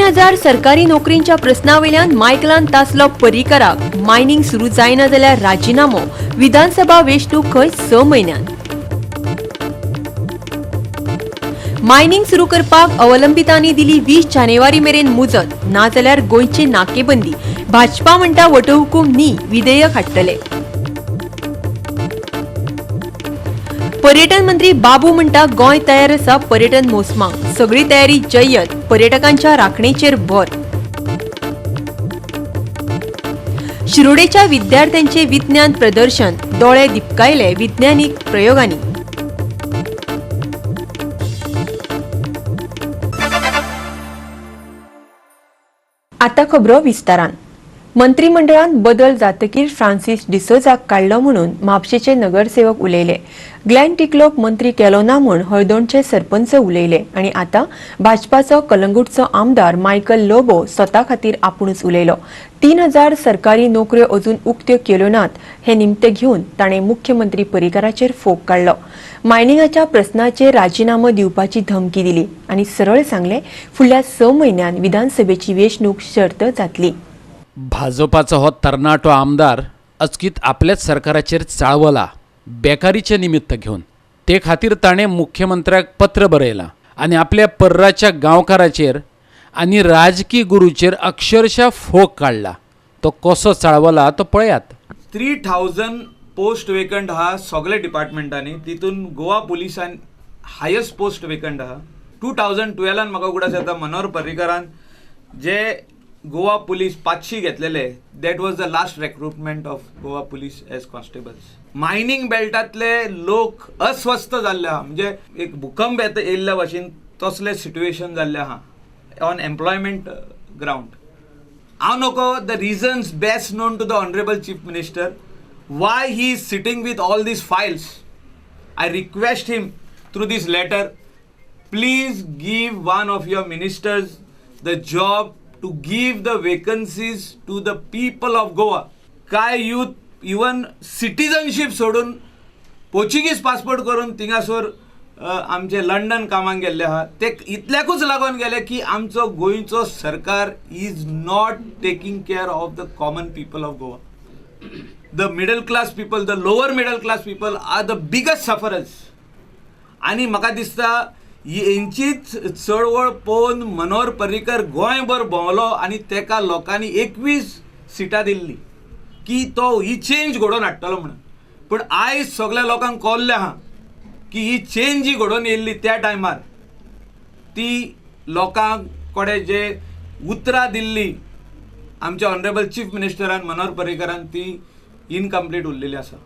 3,000 सरकारी नोकरींच्या प्रस्नावयल्यान मायकलान तासलो पर्रीकराक. मायनिंग सुरू जायना जाल्यार राजिनामो. विधानसभा वेंचणूक खंय 6 म्हयन्यान. मायनिंग सुरू करपाक अवलंबितांनी दिली 20 जानेवारी मेरेन मुजत, नाजाल्यार गोंयची नाकेबंदी. भाजपा म्हणटा वटहुकूम न्ही, विधेयक हाडटले. पर्यटन मंत्री बाबू म्हणटा गोंय तयार आसा पर्यटन मोसमाक, सगळी तयारी जय्यत, पर्यटकांच्या राखणेचेर भर. शिरोडेच्या विद्यार्थ्यांचे विज्ञान प्रदर्शन, दोळे दिपकायले विज्ञानीक प्रयोगांनी. आता खबरो विस्तारान. मंत्रिमंडळात बदल जातकीर फ्रांसीस डिसोझाक काडलो म्हणून म्हापशेचे नगरसेवक उलयले. ग्लॅन टिकलोक मंत्री केलो ना म्हूण हळदोणचे सरपंच उलयले आनी आतां भाजपाचो कलंगूटचो आमदार मायकल लोबो स्वता खातीर आपुणूच उलयलो. 3,000 सरकारी नोकऱ्यो अजून उक्त्यो केल्यो नात हे निमते घेवन ताणें मुख्यमंत्री पर्रीकाराचेर फोग काडलो. मायनिंगाच्या प्रस्नाचेर राजिनामो दिवपाची धमकी दिली आनी सरळ सांगलें, फुडल्या 6 म्हयन्यान विधानसभेची वेंचणूक शर्त जातली. भाजपाचो हो तरणाटो आमदार अचकीत आपल्याच सरकाराचेर चाळवला बेकारीचें निमित्त घेवन. ते खातीर ताणें मुख्यमंत्र्याक पत्र बरयलां आनी आपल्या पर्राच्या गांवकाराचेर आनी राजकी गुरूचेर अक्षरशः फोग काडला. तो कसो चाळवला तो पळयात. 3,000 पोस्ट वेकंट आहा सगळे डिपार्टमेंटांनी, तितून गोवा पुलिसान हायस्ट पोस्ट वेकंट आहा. 2012 म्हाका उगडास येता मनोहर पर्रीकरान जे गोवा पुलीस 500 घेतलेले, that was the last recruitment of Goa police as constables. Mining बेल्टांतले लोक अस्वस्थ जाल्ले आहा, म्हणजे एक भूकंप येता येयल्ल्या भाशेन तसलें सिट्युएशन जाल्लें आहा ऑन एम्प्लॉयमेंट ग्रावंड. हांव नको the reasons best known to the honourable chief minister why he is sitting with all these files. I request him through this letter, please give one of your ministers the job to give the vacancies to the people of Goa. काय youth even citizenship सोडून Portuguese passport करून थिंगासर आमचे London कामाक गेल्ले आहा, ते इतल्याकूच लागून गेले की आमचो गोंयचो सरकार is not taking care of the common people of Goa. The middle class people, the lower middle class people are the biggest sufferers. आनी म्हाका दिसता हेंचीच चळवळ पळोवन मनोहर पर्रीकर गोंयभर भोंवलो आनी तेका लोकांनी 21 सिटां दिल्ली की तो ही चेंज घडोवन हाडटलो म्हणून. पूण आयज सगळ्या लोकांक कळ्ळें आहा की ही चेंज जी घडोवन येयल्ली त्या टायमार ती लोकां कडेन जे उतरां दिल्ली आमच्या ऑनरेबल चीफ मिनिस्टरान मनोहर पर्रीकरान ती इनकम्प्लीट उरलेली आसा.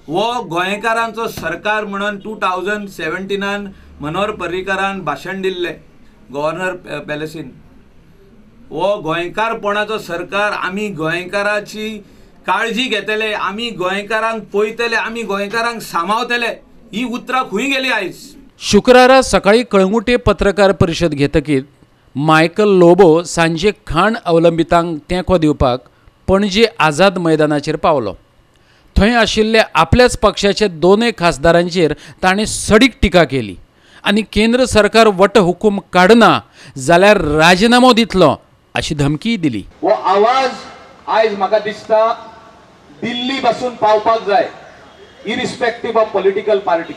हो गोंयकारांचो सरकार म्हणून 2017 मनोहर पर्रीकरान भाशण दिल्लें गव्हर्नर पॅलेसीन. हो गोंयकारपणाचो सरकार, आमी गोंयकाराची काळजी घेतले, आमी गोंयकारांक पळयतले, आमी गोंयकारांक सांबाळतले, ही उतरां खंय गेली आयज? शुक्रारा सकाळी कळंगुटे पत्रकार परिशद घेतकीत मायकल लोबो सांजे खाण अवलंबितांक तेंको दिवपाक पणजे आझाद मैदानाचेर पावलो. थंय आशिल्ल्या आपल्याच पक्षाचे दोनूय खासदारांचेर ताणें सडीक टिका केली आनी केंद्र सरकार वट हुकूम काडना जाल्यार राजिनामो दितलो अशी धमकीय दिली. हो आवाज आयज म्हाका दिसता दिल्ली पासून पावपाक जाय, इरिस्पेक्टीव ऑफ पॉलिटिकल पार्टी.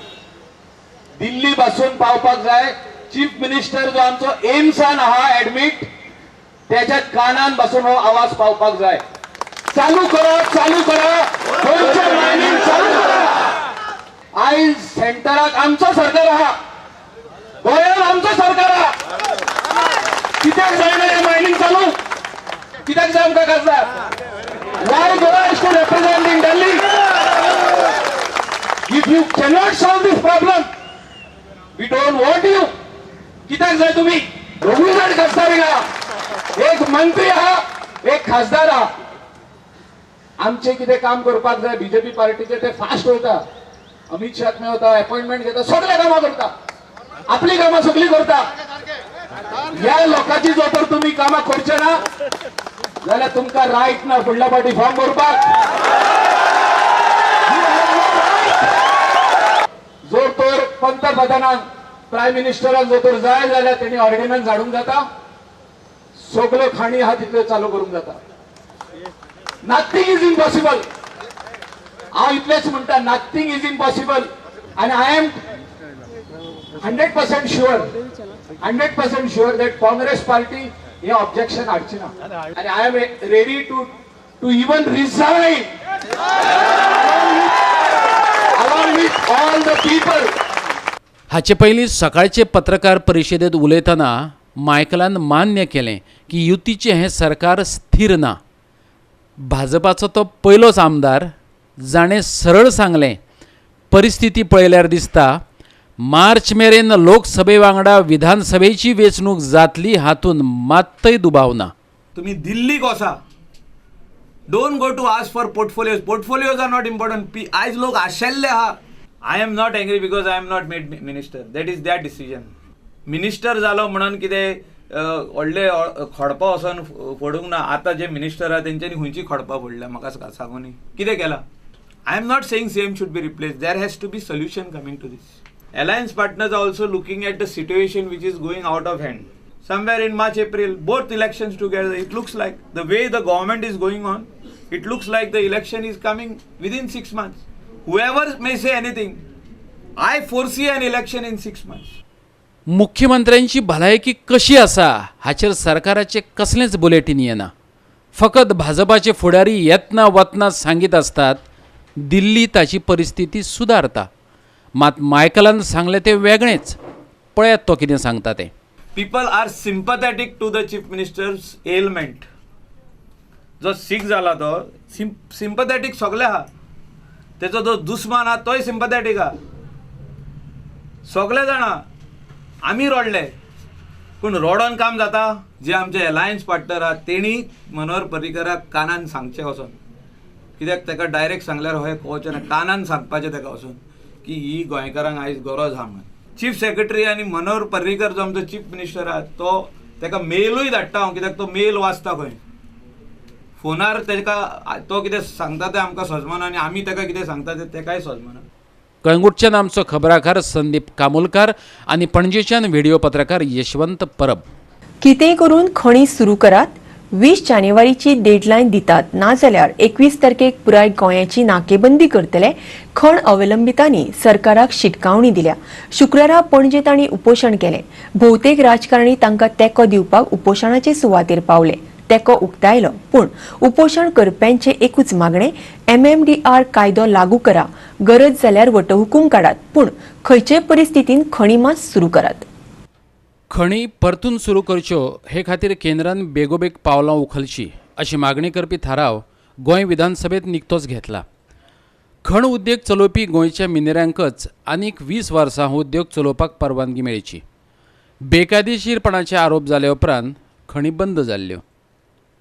दिल्ली पासून पावपाक जाय. चीफ मिनिस्टर जो आमचो एम्सान आहा एडमीट, त्याच्या कानान बसून हो आवाज पावपाक जाय. चालू करा, चालू करा, गोंयचें मायनिंग चालू करा. आयज सेंटराक आमचो सरकार आहा, गोंयान आमचो सरकार आहा, कित्याक जायना हें मायनिंग चालू? कित्याक जाय आमकां खासदार? Why Goa is to represent in Delhi? If you cannot solve this problem, we don't want you. कित्याक जाय तुम्ही? दोगूय जाण खासदार हिंगा, एक मंत्री आहा, एक खासदार आहा. आमचे कितें काम करपाक जाय बीजेपी पार्टीचे ते फास्ट वयता, अमित शाह मेवता, अपॉइंटमेंट घेता, सगळे कामां करता, आपली कामां सगळी करता. ह्या लोकांची जो तर तुम्ही कामां करचे ना जाल्यार तुमकां रायट ना फुडल्या फावटी फॉर्म भरपाक. जो तर पंतप्रधानान, प्रायम मिनिस्टरान जो तर जाय जाल्यार तेणी ऑर्डिनन्स हाडूंक जाता. सगळ्यो खाणी आहा तितल्यो चालू करूंक जाता. Nothing is impossible. हांव इतलेंच म्हणटा, नथींग is impossible. आनी I am 100% sure, 100% sure that Congress party hey objection हाडची ना. आनी I am ready to even resign along with all the people. हाचे पयलीं सकाळचे पत्रकार परिशदेंत उलयतना मायकलान मान्य केलें की युतीचें हें सरकार स्थीर ना. भाजपाचो तो पयलोच आमदार जाणें सरळ सांगलें, परिस्थिती पळयल्यार दिसता मार्च मेरेन लोकसभे वांगडा विधानसभेची वेंचणूक जातली हातूंत मात्तय दुबाव ना. तुम्ही दिल्लीक वचा, don't go to ask for portfolios. Portfolios are not important. आयज लोक आशेल्ले आहा. I am not angry because I am not made minister. That is that decision. Minister जालो म्हणून कितें व्हडले खडपां वचोन फोडूंक ना. आतां जे मिनिस्टर आहा तेंच्यांनी खंयची खडपां फोडल्या म्हाका सांगू न्ही, कितें केलां. I am not saying CM should be replace. There has to be solution coming to this. Alliance partners are also looking at the situation which is going out of hand. Somewhere in March, April, both elections together, it looks like the way the government is going on, it looks like the election is coming within 6 months. Whoever may say anything, I foresee an election in 6 months. मुख्यमंत्र्यांची भलायकी कशी आसा हाचेर सरकाराचे कसलेंच bulletin येना. फकत भाजपाचे फुडारी येतना वतना सांगीत आसतात दिल्ली ताची परिस्थिती सुदारता. मात मायकलान सांगलें तें वेगळेंच. पळयात तो कितें सांगता तें. People are sympathetic to the chief minister's ailment. जो सीक जाला तो सिम्पथेटीक सगळे आहा. तेचो जो दुस्मान आहा तोय सिम्पथेटीक आहा. सगळे जाणा आमी रडले, पूण रडोन काम जाता. जे आमचे एलायन्स पार्टनर आहा तेणी मनोहर पर्रीकराक कानान सांगचें वचोन, कित्याक ताका डायरेक्ट सांगल्यार हय कळचें ना, कानान सांगपाचें ताका वचोन की ही गोंयकारांक आयज गरज आहा म्हणून. चीफ सेक्रेटरी आनी मनोहर पर्रीकर जो आमचो चीफ मिनिस्टर आहा तो ताका मेलूय धाडटा हांव, कित्याक तो मेल वाचता खंय फोनार. ताका तो कितें सांगता तें आमकां सजमना आनी आमी ताका कितें सांगता तें ताकाय सजमना. कळंगूटच्यान आमचो खबराकार संदीप कामुलकार आनी पणजेच्यान व्हिडिओ पत्रकार यशवंत परब. कितेंय करून खणी सुरू करात. 20 जानेवारीची डेडलायन दितात, नाजाल्यार 21 तारखेक पुराय गोंयाची नाकेबंदी करतले. खण अवलंबितांनी सरकाराक शिटकावणी दिल्या. शुक्रारा पणजे तांणी उपोशण केलें. भोवतेक राजकारणी तांकां तेंको दिवपाक उपोशणाचे सुवातेर पावले. तेंको उक्तायलो, पूण उपोशण करप्यांचें एकूच मागणें, MMDR कायदो लागू करा, गरज जाल्यार वटहुकूम काडात, पूण खंयचेय परिस्थितीन खणी मात सुरू करात. खणी परतून सुरू करच्यो हे खातीर केंद्रान बेगोबेग पावलां उखलची अशी मागणी करपी थाराव गोंय विधानसभेत निकतोच घेतला. खण उद्देग चलोवपी गोंयच्या मिनेरांकच आनीक 20 वर्सां उद्योग चलोवपाक परवानगी मेळची. बेकायदेशीरपणाचे आरोप जाले उपरांत खणी बंद जाल्ल्यो.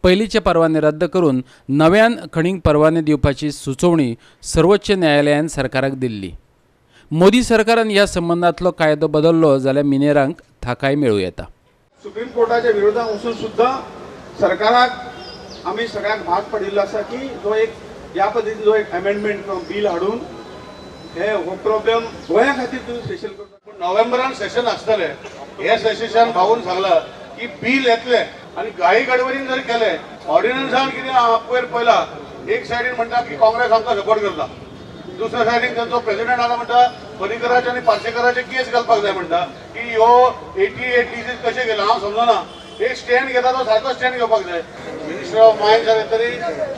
पयलींचे परवाने रद्द करून नव्यान खणींक परवाने दिवपाची सुचोवणी सर्वोच्च न्यायालयान सरकाराक दिल्ली. मोदी सरकारान ह्या संबंदांतलो कायदो बदल्लो जाल्यार मिनेरांक थाकाय मेळूं येता. सुप्रीम कोर्टाच्या विरोधात वचून सुद्धा सरकाराक आमी सगळ्यांक भाग पडिल्लो आसा की जो एक ह्या पद्दतीन जो एक अमेंडमेंट बील हाडून हे हो प्रॉब्लेम गोंया खातीर तुमी स्पेशल करता. पूण नोव्हेंबरान सेशन आसतलें. हे सेशन भाऊन सांगलां की बील येतलें आनी घाई गडबडीन जर केलें ऑर्डिनन्सान कितें पयर पळयला, एक सायडीन म्हणटा की काँग्रेस आमकां सपोर्ट करता, दुसऱ्या सायडीन तांचो प्रेसिडेंट आसा म्हणटा पर्रीकराचे आनी पार्सेकराचे केस घालपाक जाय म्हणटा की ह्यो 88 डिसीज कशें गेलो हांव समजना. एक स्टँड घेता तो सारको स्टँड घेवपाक जाय. मिनिस्टर ऑफ मायन्स जाले तरी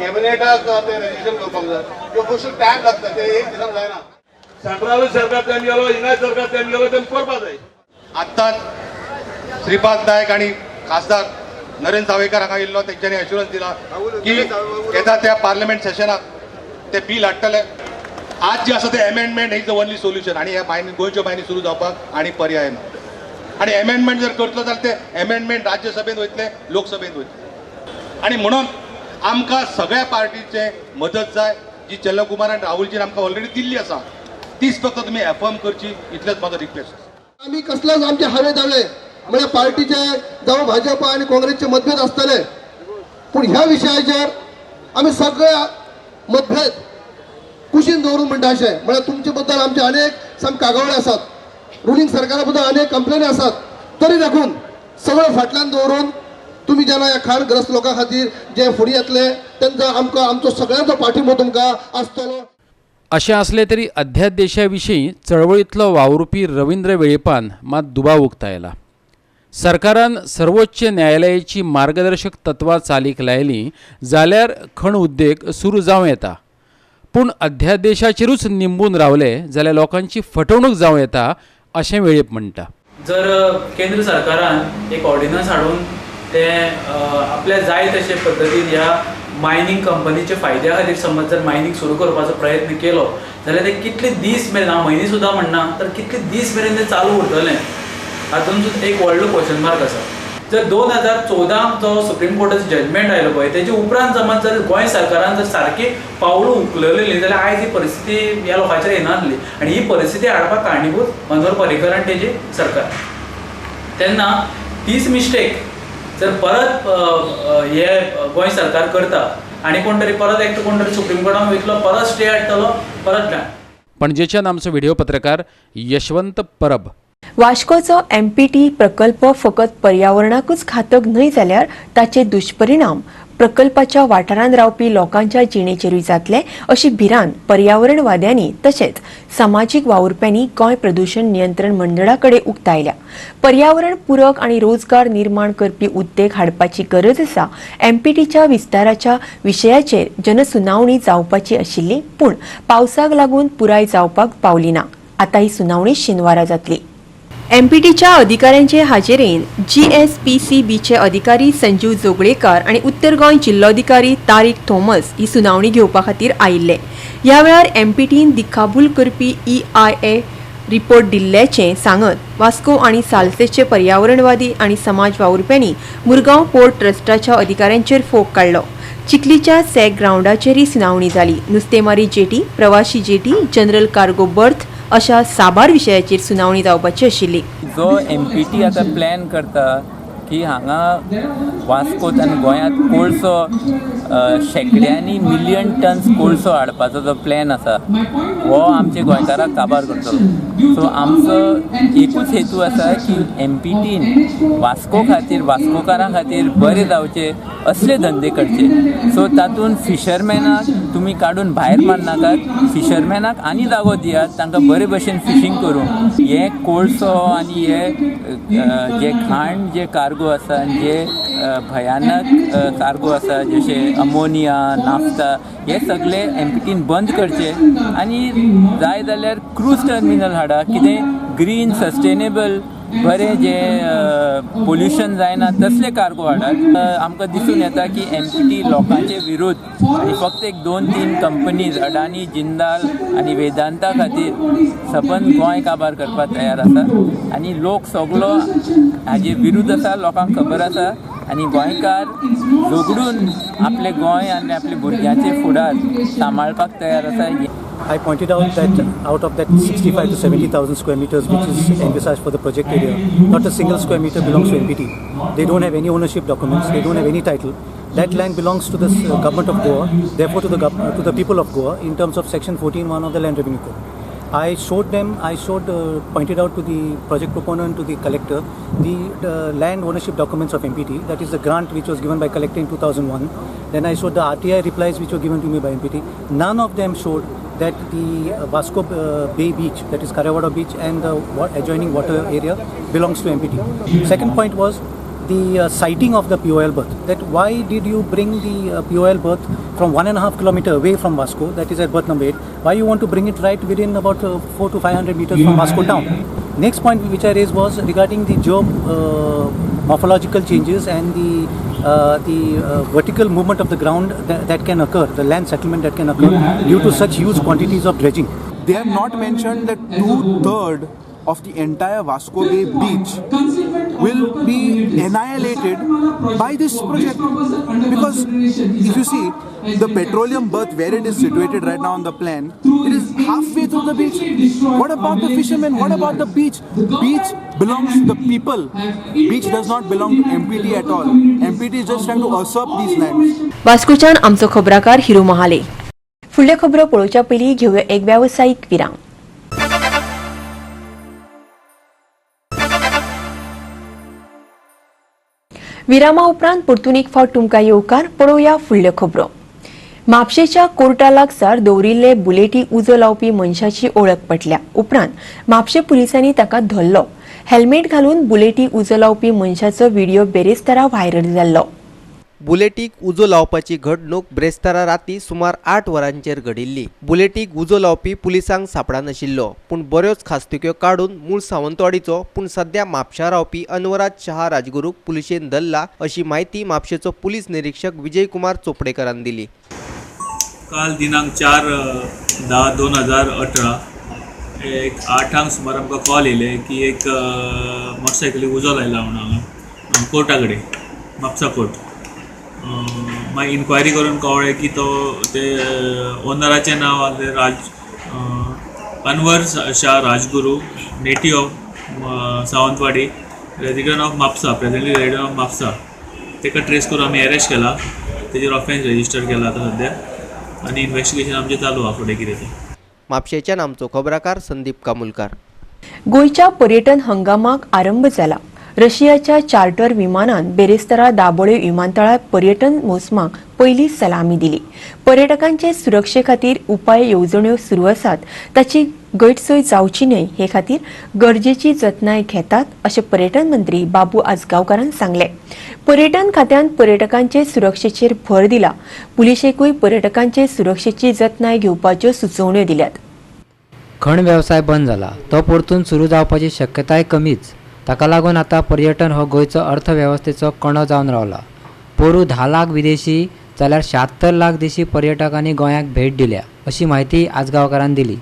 कॅबिनेटाक ते रेजिस्टर करपाक जाय. त्यो गोश्टी टायम लागता, ते एक दिसान जायना. सेंट्रल सरकार तेम गेलो, हिंगा सरकार तेम गेलो, तेम करपाक जाय. आत्ताच श्रीपाद नायक आनी खासदार नरेंद्र जावेकर हांगा येयल्लो, तेंच्यांनी एश्युरन्स दिला की येता त्या पार्लमेंट सेशनाक ते बील हाडटले. आज जे आसा ते amendment is the only solution आनी ह्या मायनी गोंयच्यो मायनी सुरू जावपाक आनी पर्याय ना. आनी एमेंडमेंट जर करतलो जाल्यार ते एमेंडमेंट राज्यसभेंत वयतले, लोकसभेंत वयतले. आनी म्हणून आमकां सगळ्या पार्टीचे मदत जाय जी चेल्लकुमार आनी राहुलजीन आमकां ऑलरेडी दिल्ली आसा, तीच फक्त तुमी एफर्म करची, इतलेच म्हाजो रिक्वेस्ट आसा. आमी कसलोच आमचे हावे दावे म्हळ्यार पार्टीचे जावं भाजपा आनी काँग्रेसचे मतभेद आसतले, पूण ह्या विशयाचेर आमी सगळे मतभेद कुशीन दवरून म्हणटा अशें म्हळ्यार तुमचे बद्दल आमचे अनेक सामके कागावळे आसात, रुलींग सरकारा बद्दल अनेक कंप्लेनी आसात, तरी देखून सगळें फाटल्यान दवरून तुमी जेन्ना ह्या खाणग्रस्त लोकां खातीर जे फुडें येतले तेंचा आमकां आमचो सगळ्यांचो पाठिंबो तुमकां आसतलो. अशें आसलें तरी अध्यादेशा विशीं चळवळींतलो वावुरपी रवींद्र वेळीपान मात दुबाव उक्तायला. सरकारान सर्वोच्च न्यायालयाची मार्गदर्शक तत्वां चालीक लायलीं जाल्यार खण उद्देग सुरू जावं येता, पूण अध्यादेशाचेरूच निंबून रावले जाल्यार लोकांची फटवणूक जावं येता अशें वेळीप म्हणटा. जर केंद्र सरकारान एक ऑर्डिनन्स हाडून ते आपल्या जाय तशे पद्दतीन ह्या मायनींग कंपनीच्या फायद्या खातीर समज जर मायनींग सुरू करपाचो प्रयत्न केलो जाल्यार ते कितले दीस मेरेन, हांव म्हयने सुद्दां म्हणना, तर कितले दीस मेरेन ते चालू उरतलें हातून सुद्दां एक व्हडलो क्वेश्चन मार्क आसा. जर 2014 जो सुप्रीम कोर्टाचो जजमेंट आयलो पळय तेजे उपरांत समज जर गोंय सरकारान जर सारकी पावलां उखललेली जाल्यार आयज ही परिस्थिती ह्या लोकांचेर येनासली आनी ही परिस्थिती हाडपाक कारणीभूत मनोहर पर्रीकर आनी तेजी सरकार. तेन्ना तीच मिस्टेक जर परत हे गोंय सरकार करता आनी कोण तरी परत एकटो कोण तरी सुप्रीम कोर्टान वयतलो, परत स्टे हाडटलो, परत ना. पणजेच्यान आमचो व्हिडिओ पत्रकार यशवंत परब. वास्कोचो एमपीटी प्रकल्प फकत पर्यावरणाकूच घातक न्हय जाल्यार ताचे दुष्परिणाम प्रकल्पाच्या वाठारांत रावपी लोकांच्या जिणेचेरूय जातले अशी भिरांत पर्यावरणवाद्यांनी तशेंच समाजीक वावुरप्यांनी गोंय प्रदूषण नियंत्रण मंडळा कडेन उक्तायल्या. पर्यावरण पूरक आनी रोजगार निर्माण करपी उद्देग हाडपाची गरज आसा. एमपीटीच्या विस्ताराच्या विशयाचेर जनसुनावणी जावपाची आशिल्ली, पूण पावसाक लागून पुराय जावपाक पावली ना. आतां ही सुनावणी शेनवारा जातली. एमपीटीच्या अधिकाऱ्यांचे हाजेरेन जीएसपीसीबीचे अधिकारी संजीव जोगळेकर आनी उत्तर गोंय जिल्लोधिकारी तारीक थॉमस ही सुनावणी घेवपा खातीर आयिल्ले. ह्या वेळार एमपीटीन दिकाभूल करपी ईआयए रिपोर्ट दिल्ल्याचें सांगत वास्को आनी सालसेचे पर्यावरणवादी आनी समाज वावुरप्यांनी मुरगांव पोर्ट ट्रस्टाच्या अधिकाऱ्यांचेर फोग काडलो. चिखलीच्या सॅक ग्रावंडाचेरय सुनावणी जाली. नुस्तेमारी जेटी, प्रवाशी जेटी, जनरल कार्गो बर्थ अशा साबार विशयाचेर सुनावणी जावपाची आशिल्ली. जो एमपीटी आतां प्लॅन करता की हांगा वास्कोत आनी गोंयांत कोळसो शेंकड्यांनी मिलियन टन्स कोळसो हाडपाचो जो प्लॅन आसा हो आमच्या गोंयकाराक काबार करतलो. सो आमचो एकूच हेतू आसा की एमपीटीन वास्को खातीर, वास्कोकारां खातीर बरें जावचें असले धंदे करचे. सो तातूंत फिशरमॅनाक तुमी काडून भायर मारनाकात, फिशरमॅनाक आनी जागो दियात, तांकां बरे भशेन फिशींग करूंक. हे कोळसो आनी हे जे खाण जे कार्गो आसा आनी जे भयानक कार्गो आसा जशे अमोनिया, नाफ्ता, हे सगळे एमपीटीन बंद करचे आनी जाय जाल्यार क्रूज टर्मिनल हाडा, कितें ग्रीन सस्टेनेबल बरें जे पोल्युशन जायना तसले कार्गो हाडात. आमकां दिसून येता की एमपीटी लोकांचे विरुद्ध आनी फक्त एक 2-3 कंपनीज अडानी, जिंदाल आनी वेदांता खातीर सबंद गोंय काबार करपाक तयार आसा आनी लोक सगलो हाजे विरुद्ध आसा, लोकांक खबर आसा आनी गोंयकार झगडून आपले गोंय आनी आपले भुरग्यांचे फुडार सांबाळपाक तयार आसा. I pointed out that out of that 65 to 70,000 square meters which is envisaged for the project area, not a single square meter belongs to MPT. They don't have any ownership documents, they don't have any title. That land belongs to the government of Goa, therefore to the people of Goa in terms of section 14(1) of the Land Revenue Code. I showed them, pointed out to the project proponent, to the collector, the land ownership documents of MPT, that is the grant which was given by collector in 2001. Then I showed the RTI replies which were given to me by MPT. None of them showed that the Vasco Bay Beach, that is Kharewado Beach and the adjoining water area belongs to MPT. Second point was the sighting of the POL berth. That why did you bring the POL berth from 1.5 kilometer away from Vasco, that is at berth number 8, why you want to bring it right within about 400 to 500 meters from Vasco town? Next point which I raised was regarding the geomorphological changes and the vertical movement of the ground that can occur, the land settlement that can occur due to such huge quantities of dredging. They have not mentioned that 2/3 of the entire Vasco Bay beach will be annihilated by this project. Because if you see the petroleum berth where it is situated right now on the plan, it is halfway through the beach. What about the fishermen? What about the beach? Beach belongs to the people. Beach does not belong to MPT at all. MPT is just trying to usurp these lands. वास्कोच्यान आमचो खबराकार हिरू महाले. फुडल्या खबरो पळोवच्या पयलीं घेवया एक वेवसायीक विराम. विरामा उपरांत परतून एक फावट तुमकां येवकार. पळोवया फुडल्यो खबरो. म्हापशेच्या कोर्टा लागसार दवरिल्ले बुलेटी उजो लावपी मनशाची ओळख पटल्या. उपरांत म्हापशे पुलिसांनी ताका धरलो. हेल्मेट घालून बुलेटी उजो लावपी मनशाचो व्हिडिओ बेरेस्तारा व्हायरल जाल्लो. बुलेटीक उजो लावपाची घडणूक ब्रेस्तारा राती सुमार 8 वरांचेर घडिल्ली. बुलेटीक उजो लावपी पुलिसांक सापडनाशिल्लो, पूण बऱ्योच खासतुक्यो काडून मूळ सावंतवाडीचो पूण सध्या म्हापशा रावपी अनवराज शहा राजगुरूक पुलिशेन धरला अशी म्हायती म्हापशेचो पुलीस निरीक्षक विजय कुमार चोपडेकरान दिली. काल दिनांक 4/10/2018 एक 8 सुमार आमकां कॉल येयले की एक मोटरसायकलीक उजो लायला म्हणून हांगा कोर्टा कडेन, म्हापसा कोर्ट. मागीर इन्क्वायरी करून कळ्ळें की तो ते ओनराचें नांव आसलें Raj Anwar Shah Rajguru, native of Sawantwadi, resident of Mapusa, presently resident of Mapusa. ताका ट्रेस करून आमी अरेस्ट केला, तेजेर ऑफेन्स रेजिस्टर केला आतां सद्या आनी इन्वेस्टिगेशन आमचें चालू आसा फुडें कितें तें. म्हापशेच्यान आमचो खबराकार संदीप कामुलकार. गोंयच्या पर्यटन हंगामाक आरंभ जाला. रशियाच्या चार्टर विमानान बेरेस्तारा दाबोळे विमानतळार पर्यटन मोसमाक पयली सलामी दिली. पर्यटकांचे सुरक्षे खातीर उपाय येवजण्यो सुरू आसात, ताची गैरसोय जावची न्हय हे खातीर गरजेची जतनाय घेतात अशें पर्यटन मंत्री बाबू आजगांवकारान सांगलें. पर्यटन खात्यान पर्यटकांचे सुरक्षेचेर भर दिला. पुलिशेकूय पर्यटकांचे सुरक्षेची जतनाय घेवपाच्यो सुचोवण्यो दिल्यात. खण वेवसाय बंद जाला, तो परतून सुरू जावपाची शक्यताय कमीच. ताका लागून आतां पर्यटन हो गोंयचो अर्थवेवस्थेचो कणो जावन रावला. पोरूं 10 लाख विदेशी जाल्यार 76 लाख देशी पर्यटकांनी गोंयाक भेट दिल्या अशी म्हायती आजगांवकारान दिली.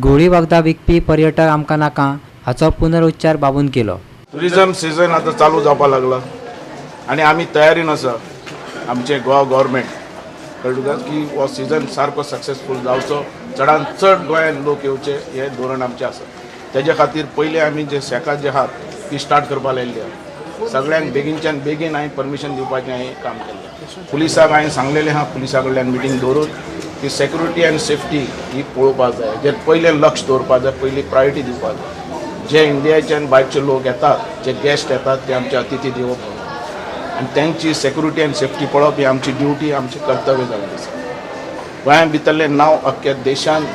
गोळी वखदां विकपी पर्यटक आमकां नाका हाचो पुनरुच्चार बाबून केलो. टुरिजम सिजन आतां चालू जावपाक लागला आनी आमी तयारीन आसा आमचे गोवा गव्हर्मेंट कळ्ळें तुका की हो सिजन सारको सक्सेसफूल जावचो, चडान चड गोंयांत लोक येवचे हें धोरण आमचें आसा. तेजे खातीर पयलीं आमी जे सेका जे आहात ती स्टार्ट करपाक लायिल्ली आहा. सगळ्यांक बेगीनच्यान बेगीन हांवें परमिशन दिवपाचें हांवें काम केल्लें. पुलिसाक हांवें सांगलेलें आहा, पुलिसा कडल्यान मिटींग दवरून की सेक्युरिटी आनी सेफ्टी ही पळोवपाक जाय, जेर पयलें लक्ष दवरपाक जाय, पयली प्रायोरिटी दिवपाक जाय. जे इंडियाच्यान भायरचे लोक येतात, जे गेस्ट येतात ते आमचे अतिथी देवो भव आनी तांची सेक्युरिटी आनी सेफ्टी पळोवप ही आमची ड्युटी, आमचें कर्तव्य जावन आसा. गोंया भितरलें नांव अख्ख्या देशान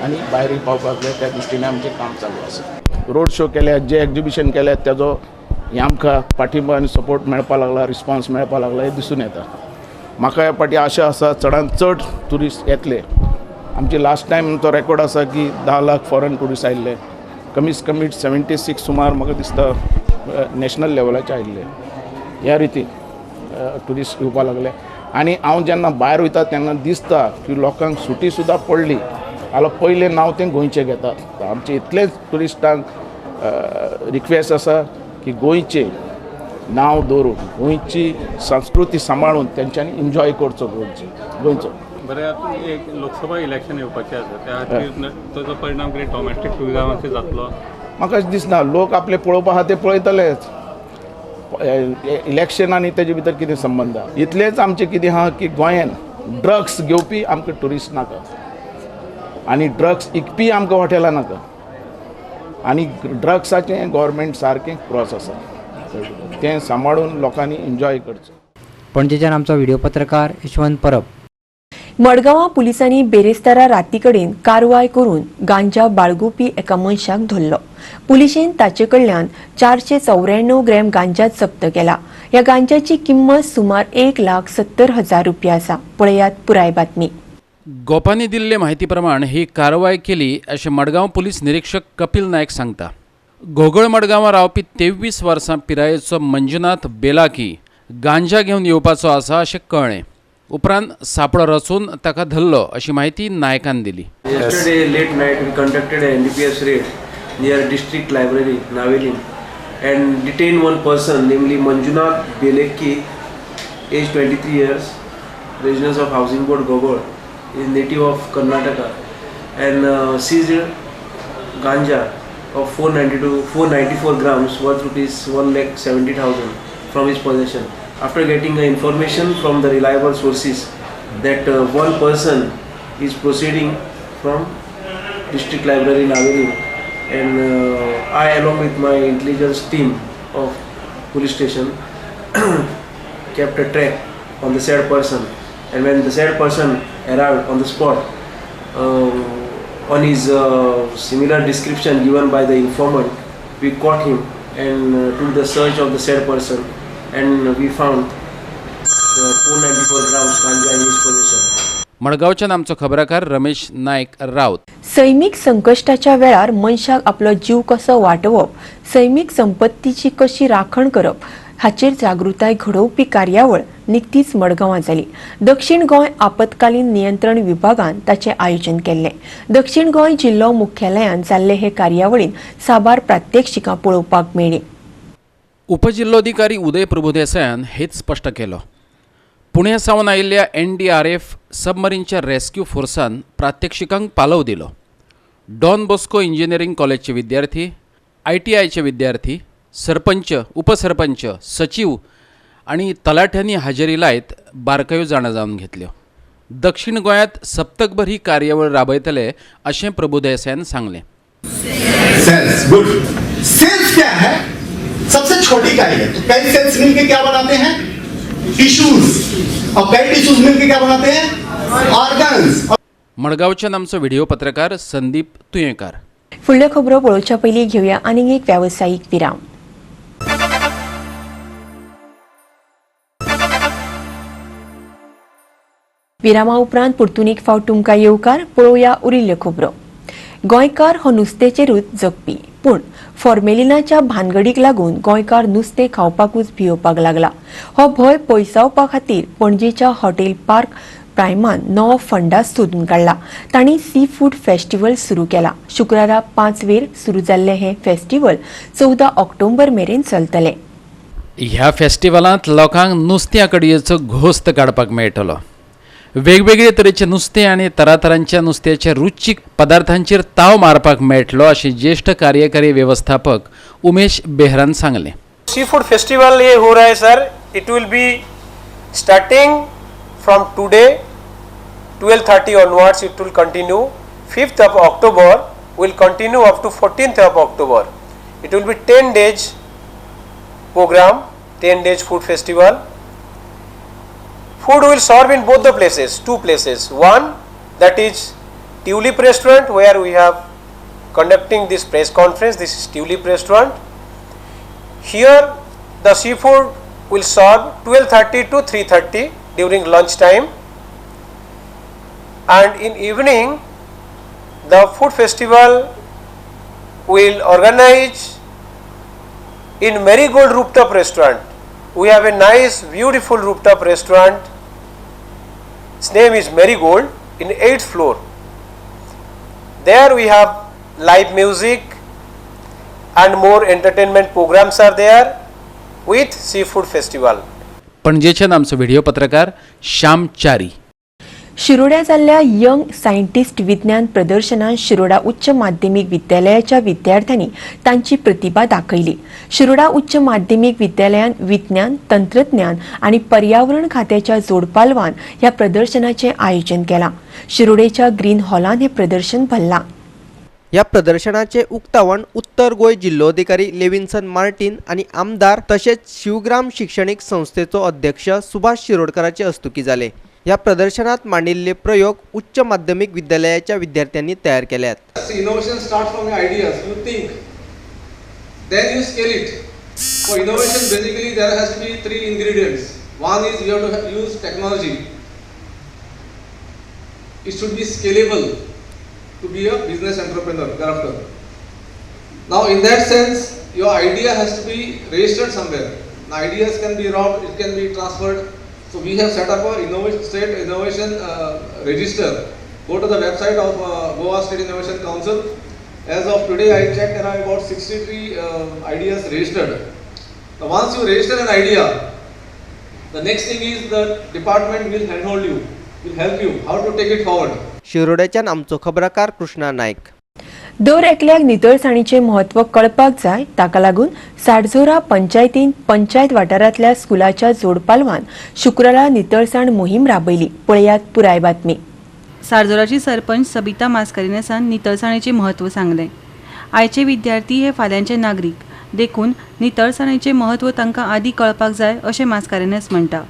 आनी भायरूय पावपाक जाय, त्या दृश्टीन आमचें काम चालू आसा. रोड शो केल्या, जे एक्जिबिशन केल्या तेजो हें आमकां पाठिंबो आनी सपोर्ट मेळपाक लागला, रिस्पॉन्स मेळपाक लागला हें दिसून येता. म्हाका ह्या फावटी आशा आसा चडान चड ट्युरिस्ट येतले. आमची लास्ट टायम तो रेकॉर्ड आसा की 10 लाख फॉरेन ट्युरिस्ट आयिल्ले, कमीत कमी 76 सुमार म्हाका दिसता नॅशनल लेवलाचे आयिल्ले. ह्या रितीन ट्युरिस्ट येवपाक लागले आनी हांव जेन्ना भायर वयता तेन्ना दिसता की लोकांक सुटी सुद्दां पडली जाल्यार पयलें नांव तें गोंयचें घेतात. आमचें इतलेंच ट्युरिस्टांक रिक्वेस्ट आसा की गोंयचें नांव दवरून, गोंयची संस्कृती सांबाळून तेंच्यांनी एन्जॉय करचो गोंयचो. बरें, आतां एक लोकसभा इलेक्शन येवपाचें आसा, त्या खातीर ताचो परिणाम कितें डॉमेस्टीक ट्युरिजमाचेर जातलो? म्हाका अशें दिसना. लोक आपले पळोवपा आहा ते पळयतलेच, इलेक्शन आनी तेजे भितर कितें संबंद आहा. इतलेंच आमचें कितें आहा की गोंयान ड्रग्स घेवपी आमकां ट्युरिस्ट नाका आनी ड्रग्स इकपी आमकां हॉटेलां नाका आनी ड्रग्साचें गव्हर्मेंट सारकें क्रॉस आसा, तें सांबाळून लोकांनी एन्जॉय करचें. पणजेच्यान आमचो व्हिडिओ पत्रकार यशवंत परब. मडगांवां पुलिसांनी बेरेस्तारा राती कडेन कारवाय करून गांजा बाळगुपी एका मनशाक धरलो. पुलिशेन ताचे कडल्यान 494 ग्रॅम गांजा जप्त केला. ह्या गांजाची किंमत सुमार 1,70,000 रुपया आसा. पळयात पुराय बातमी. गोपांनी दिल्ले म्हायती प्रमाण ही कारवाय केली अशें मडगांव पुलीस निरीक्षक कपिल नायक सांगता. घोगळ मडगांवां रावपी 23 वर्सां पिरायेचो मंजुनाथ बेलाकी गांजा घेवन येवपाचो आसा अशें कळ्ळें. उपरांत सापळो रचून ताका धरलो अशी म्हायती नायकान दिली. Yesterday late night we conducted an NDPS raid near district library Navelim and detained one person, namely Manjunath Beleki, age 23 years, residence of Housing Board Gogol, is native of Karnataka, and seized ganja of 494 grams worth rupees 1,70,000 from his possession. After getting information from the reliable sources that one person is proceeding from district library Navelim, and I along with my intelligence team of police station kept a track on the said person, and when the said person arrived on the spot, on his similar description given by the informant, we caught him and took the search of the said person, and we found 494 grams ganja in his possession. मडगांवच्यान आमचो खबराकार रमेश नायक राऊत. सैमीक संकश्टाच्या वेळार मनशाक आपलो जीव कसो वाटोवप, सैमीक संपत्तीची कशी राखण करप हाचेर जागृताय घडोवपी कार्यावळ निकतीच मडगांवां जाली. दक्षिण गोंय आपत्कालीन नियंत्रण विभागान ताचें आयोजन केल्लें. दक्षिण गोंय जिल्लो मुख्यालयान जाल्ले हे कार्यावळीन साबार प्रात्यक्षिकां पळोवपाक मेळ्ळीं. उपजिल्लोधिकारी उदय प्रभुदेसायान हेच स्पश्ट केलो. पुण्या सावन आयिल्ल्या NDRF सबमरीनच्या रेस्क्यू फोर्सान प्रात्यक्षिकांक पालव दिलो. डॉन बॉस्को इंजिनियरींग कॉलेजचे विद्यार्थी, ITIचे विद्यार्थी, सरपंच, उपसरपंच, सचिव आनी तलाठ्यांनी हाजेरी लायत बारकायो जाणा जावन घेतल्यो. दक्षिण गोंयांत सप्तकभर ही कार्यावळ राबयतले अशें प्रभुदेसायान सांगलें. Sales, good. सेल्स क्या है? सबसे छोटी इकाई है. तो कई सेल्स मिलके क्या बनाते हैं? टिश्यूज. और कई टिश्यूज मिलके क्या बनाते हैं? ऑर्गन्स. मडगांवच्यान आमचो व्हिडिओ पत्रकार संदीप तुयेंकार. फुडल्यो खबरो पळोवच्या पयलीं घेवया आनीक एक वेवसायीक विराम. विरामा उपरांत परतून एक फावट तुमकां येवकार. पळोवया उरिल्ल्यो खबरो. गोंयकार हो नुस्त्याचेरूच जगपी, पूण फॉर्मेलिनाच्या भानगडीक लागून गोंयकार नुस्तें खावपाकूच भियोवपाक लागला. हो भंय पयसावपा खातीर पणजेच्या हॉटेल पार्क प्रायमान नवो फंडास सोदून काडला. तांणी सी फूड फेस्टिवल सुरू केला. शुक्रारा 5 वेर सुरू जाल्लें हें फेस्टिवल 14 ऑक्टोबर मेरेन चलतलें. ह्या फेस्टिवलांत लोकांक नुस्त्या कडयेचो घोस्त काडपाक मेळटलो. वेगवेगळे तरेचे नुस्तें आनी तरातरांच्या नुस्त्याच्या रुचीक पदार्थांचेर ताव मारपाक मेळटलो अशें ज्येश्ठ कार्यकारी वेवस्थापक उमेश बेहरान सांगलें. सी फूड फेस्टिवल ये हो रहा है sir. It will be starting from today 12:30 onwards. It will continue 5th of October, will continue up to 14th of October. It will be 10 days program, 10 days food festival. Food will serve in both the places, 2 places. One, that is Tulip Restaurant, where we have conducting this press conference. This is Tulip Restaurant. Here the seafood will serve 12:30 to 3:30 during lunch time, and in evening the food festival will organize in Marigold Rooftop Restaurant. We have a nice beautiful rooftop restaurant. Its name is Marigold, in 8th floor. There we have live music and more entertainment programs are there with seafood festival. पणजेच्यान आमचो video पत्रकार श्याम चारी. शिरोड्या जाल्ल्या young scientist विज्ञान प्रदर्शनात शिरोडा उच्च माध्यमीक विद्यालयाच्या विद्यार्थ्यांनी तांची प्रतिभा दाखयली. शिरोडा उच्च माध्यमीक विद्यालयान विज्ञान, तंत्रज्ञान आनी पर्यावरण खात्याच्या जोडपालवान ह्या प्रदर्शनाचें आयोजन केलां. शिरोडेच्या ग्रीन हॉलान हें प्रदर्शन भरलां. ह्या प्रदर्शनाचे उक्तावण उत्तर गोंय जिल्लोधिकारी लेविन्सन मार्टीन आनी आमदार तशेंच शिवग्राम शिक्षणीक संस्थेचो अध्यक्ष सुभाष शिरोडकराचे हस्तुकी जाले. ह्या प्रदर्शनात मांडिल्ले प्रयोग उच्च माध्यमिक विद्यालयाच्या विद्यार्थ्यांनी तयार केल्यात. Innovation starts from your ideas. You think, then you scale it. For innovation, basically there has to be 3 ingredients. One is you have to use technology. It should be scalable to be a business entrepreneur thereafter. Now, in that sense, your idea has to be registered somewhere. Now, ideas can be robbed, it can be transferred. So we have set up a state innovation register. Go to the website of Goa State Innovation Council. As of today, I checked there are about 63 ideas registered. Now, once you register an idea, the next thing is the department will handhold you, will help you how to take it forward. शिरोड्याच्यान आमचो खबराकार कृष्णा नायक. दर एकल्याक नितळसाणीचें म्हत्व कळपाक जाय, ताका लागून साडझोरा पंचायतीन पंचायत वाठारांतल्या स्कुलाच्या जोडपालवान शुक्रारा नितळसाण मोहीम राबयली. पळयात पुराय बातमी. साडझोराची सरपंच सबिता मास्करिनसान नितळसाणेचें म्हत्व सांगलें. आयचे विद्यार्थी हे फाल्यांचे नागरीक, देखून नितळसाणेचें म्हत्व तांकां आदीं कळपाक जाय अशें मास्कारेन्हस म्हणटा.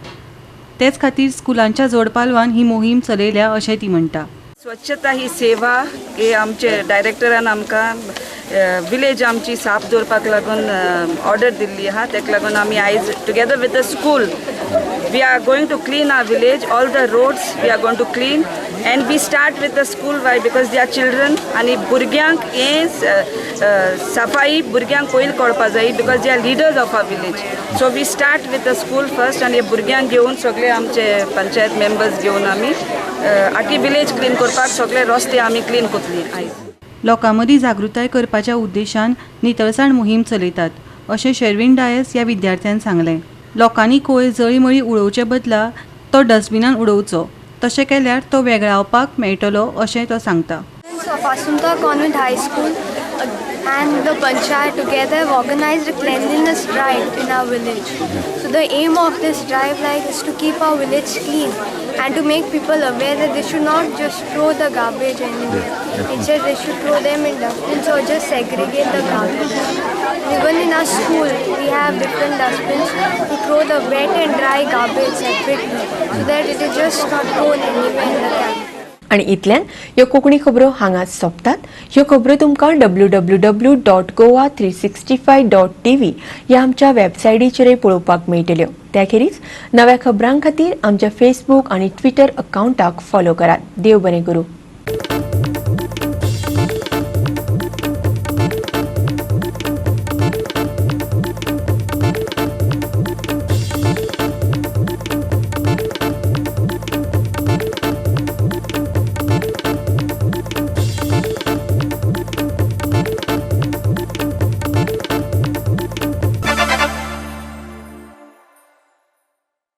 तेच खातीर स्कुलांच्या जोडपालवान ही मोहीम चलयल्या अशें ती म्हणटा. स्वच्छता ही सेवा हे आमचे डायरेक्टरान आमकां विलेज आमची साफ दवरपाक लागून ऑर्डर दिल्ली आहा. तेका लागून आमी आयज together with the school we are going to clean our village, all the roads we are going to clean, and we start with the school. Why? Because they are children आनी भुरग्यांक हें सफाई भुरग्यांक पयलीं कळपा जाय, because they are leaders of our village. So we start with the school first आनी भुरग्यांक घेवन सगळे आमचे पंचायत मेंबर्स घेवन आमी आखी विलेज क्लीन करपाक सगळे रस्ते आमी क्लीन करतली आयज. लोकां मदीं जागृताय करपाच्या उद्देशान नितळसाण मोहीम चलयतात अशें शेरवीन डायस ह्या विद्यार्थ्यान सांगलें. लोकांनी कोयर जळीमळी उडोवचे बदला तो डस्टबिनान उडोवचो, तशें केल्यार तो वेगळावपाक मेळटलो अशें तो सांगता. Assunta Convent High School and the panchayat together have organized a cleanliness drive in our village. So the aim of this drive is to keep our village clean and to make people aware that they should not just throw the garbage anywhere. Instead they should throw them in dustbins or just segregate the garbage. Even in our school we have different dustbins to throw the wet and dry garbage separately so that it is just not thrown anywhere in the camp. आनी इतल्यान ह्यो कोंकणी खबरो हांगाच सोंपतात. ह्यो खबरो तुमकां www.goa365.tv ह्या आमच्या वेबसायटीचेरय पळोवपाक मेळटल्यो. त्या खेरीज नव्या खबरां खातीर आमच्या फेसबूक आनी ट्विटर अकावंटाक फॉलो करात. देव बरें करूं.